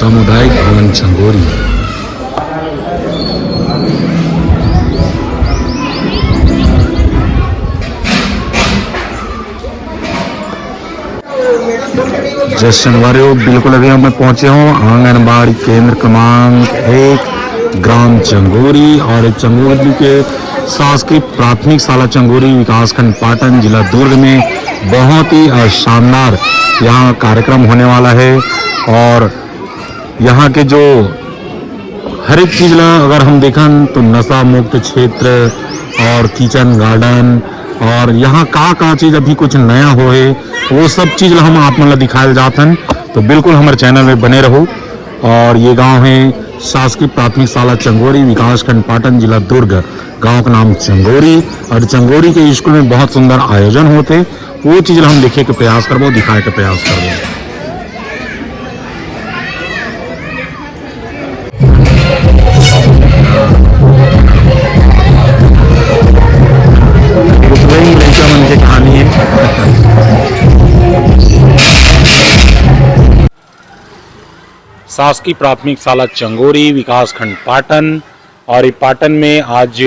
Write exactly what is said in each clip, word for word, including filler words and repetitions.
सामुदायिक भवन चंगोरी। जय संगवारी हो, बिल्कुल अभी हम पहुंचे हों आंगनबाड़ी केंद्र क्रमांक एक, ग्राम चंगोरी, और चंगोरी के शासकीय प्राथमिक शाला चंगोरी, विकासखंड पाटन, जिला दुर्ग में बहुत ही, अ, शानदार यहाँ कार्यक्रम होने वाला है। और यहाँ के जो हर एक चीज ला अगर हम देखन तो नशा मुक्त क्षेत्र और किचन गार्डन और यहाँ का का चीज अभी कुछ नया होए, वो सब चीज ला हम आप मन ला दिखाए जात हन। तो बिल्कुल हमारे चैनल में बने रहो। और ये गांव है शासकीय प्राथमिक शाला चंगोरी, विकासखंड पाटन, जिला दुर्ग। गांव का नाम चंगोरी। और चंगोरी के स्कूल में बहुत सुंदर आयोजन होते, वो चीज ला हम देखे के प्रयास करबो, दिखाए के प्रयास करबो। वही लड़का मन के कहानी है। शासकीय प्राथमिक शाला चंगोरी, विकासखंड पाटन, और ये पाटन में आज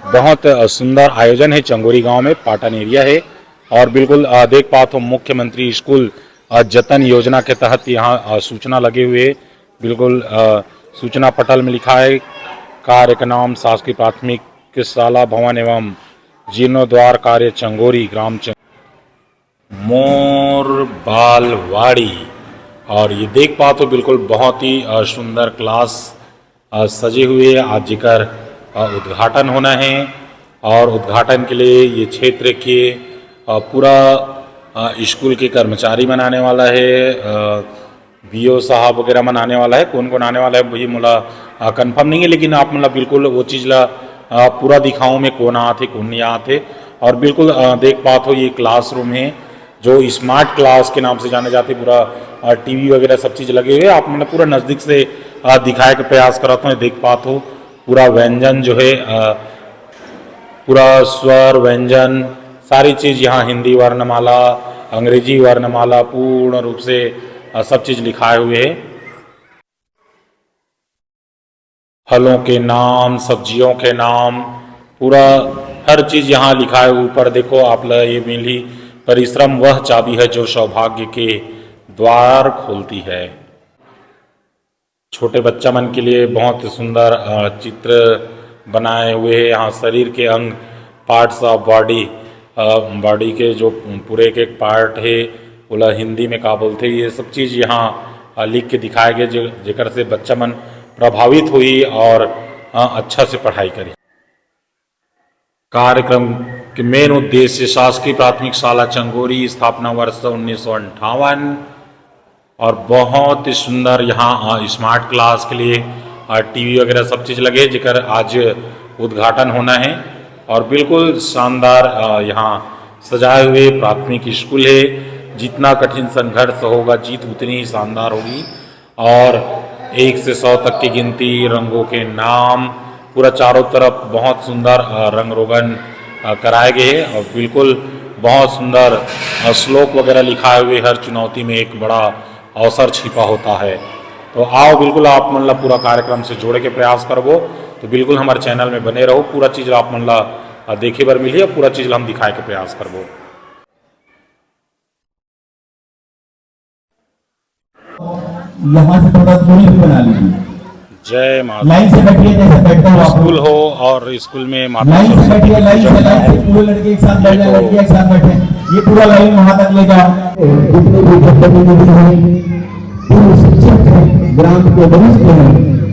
बहुत सुंदर आयोजन है चंगोरी गांव में, पाटन एरिया है। और बिल्कुल, अ, देख पात हो मुख्यमंत्री स्कूल, अ, जतन योजना के तहत यहाँ, अ, सूचना लगे हुए। बिल्कुल, अ, सूचना पटल में लिखा है, कार्य का नाम शासकीय प्राथमिक शाला भवन एवं जीर्णोद्वार कार्य चंगोरी, ग्राम चंग-, मोर बालवाड़ी। और ये देख पात हो बिल्कुल बहुत ही, अ, सुंदर क्लास, अ, सजे हुए आज जेकर, अ, उद्घाटन होना है। और उद्घाटन के लिए ये क्षेत्र के, अ, पूरा, अ, स्कूल के कर्मचारी मन आने वाला है, अ, बीओ साहब वगैरह मन आने वाला है। कौन कौन आने वाला है ये मोला, अ, कंफर्म नहीं है, लेकिन आप मतलब बिल्कुल वो चीज़ ला, अ, पूरा दिखाऊँ मैं कौन आत है कौन नहीं आत है। और बिल्कुल, अ, देख पात हो ये क्लासरूम है जो स्मार्ट क्लास के नाम से जाने जाते, पूरा, अ, टीवी वगैरह सब चीज़ लगे हुए हैं। आप मतलब पूरा नज़दीक से, अ, दिखाए के प्रयास करत हो, देख पात हो पूरा व्यंजन जो है, अ, पूरा स्वर व्यंजन सारी चीज़ यहाँ हिंदी वर्णमाला, अंग्रेजी वर्णमाला पूर्ण रूप से, अ, सब चीज़ लिखाए हुए है। फलों के नाम, सब्जियों के नाम, पूरा हर चीज़ यहाँ लिखा है। ऊपर देखो आप ल ये मिली, परिश्रम वह चाबी है जो सौभाग्य के द्वार खोलती है। छोटे बच्चा मन के लिए बहुत सुंदर, अ, चित्र बनाए हुए हैं। यहाँ शरीर के अंग, parts of body, uh, body के जो पूरे एक एक पार्ट है, ओला हिंदी में का बोलते हैं, ये सब चीज़ यहाँ, अ, लिख के दिखाए गए, जे-, जेकर से बच्चा मन प्रभावित होही और, अ, अच्छा से पढ़ाई करी। कार्यक्रम के मेन उद्देश्य शासकीय प्राथमिक शाला चंगोरी, स्थापना वर्ष उन्नीस सौ अंठावन, और बहुत ही सुंदर यहाँ, अ, स्मार्ट क्लास के लिए, अ, टीवी वगैरह सब चीज़ लगे, जेकर आज उद्घाटन होना है। और बिल्कुल शानदार, अ, यहाँ सजाए हुए प्राथमिक स्कूल है। जितना कठिन संघर्ष होगा, जीत उतनी ही शानदार होगी। और एक से सौ तक की गिनती, रंगों के नाम, पूरा चारों तरफ बहुत सुंदर, अ, रंग रोगन, अ, कराए गए हैं। और बिल्कुल बहुत सुंदर, अ, श्लोक वगैरह लिखाए हुए, हर चुनौती में एक बड़ा अवसर छिपा होता है। तो आओ, बिल्कुल आप मन ला पूरा कार्यक्रम से जोड़े के प्रयास करबो। तो बिल्कुल हमारे चैनल में बने रहो, पूरा चीज़ ला आप मन ला, अ, देखे बर मिलही और पूरा चीज़ ला हम दिखाए के प्रयास करबो। यहाँ से थोड़ा दूरी बना लीजिए। जय माता। लाइन से बैठिए, जैसे बैठता हूँ आप लोग। स्कूल हो और स्कूल में माता लाइन से सरस्वती बैठिए, लाइन से, पूजा लाइन से, हो। पूरे लड़के एक साथ बैठ जाए, देखो। लड़कियाँ एक साथ बैठे। ये पूरा लाइन वहाँ तक ले जाओ। जितने भी जनप्रतिनिधि हैं, पूर्व शिक्षक हैं, ग्राम के वरिष्ठ हैं,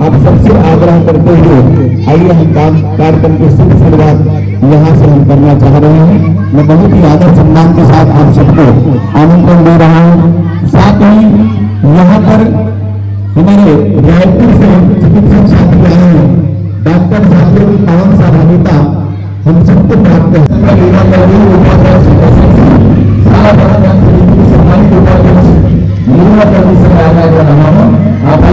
आप सबसे आग्रह करते हुए आइए हम काम, कार्यक्रम की शुभ शुरुआत यहाँ से हम करना चाह रहे हैं। मैं बहुत ही आदर सम्मान के साथ आप सबको आमंत्रण दे रहा हूँ। साथ ही यहाँ पर हमारे रायपुर से चिकित्सक छात्र आए हैं, डॉक्टर साहब, पावन साहब, हम सबको प्राप्त है। सारा भारत, सम्मानित उपाध्यक्ष, युवा कर्मी से आग्रह कर रहा हूँ, आप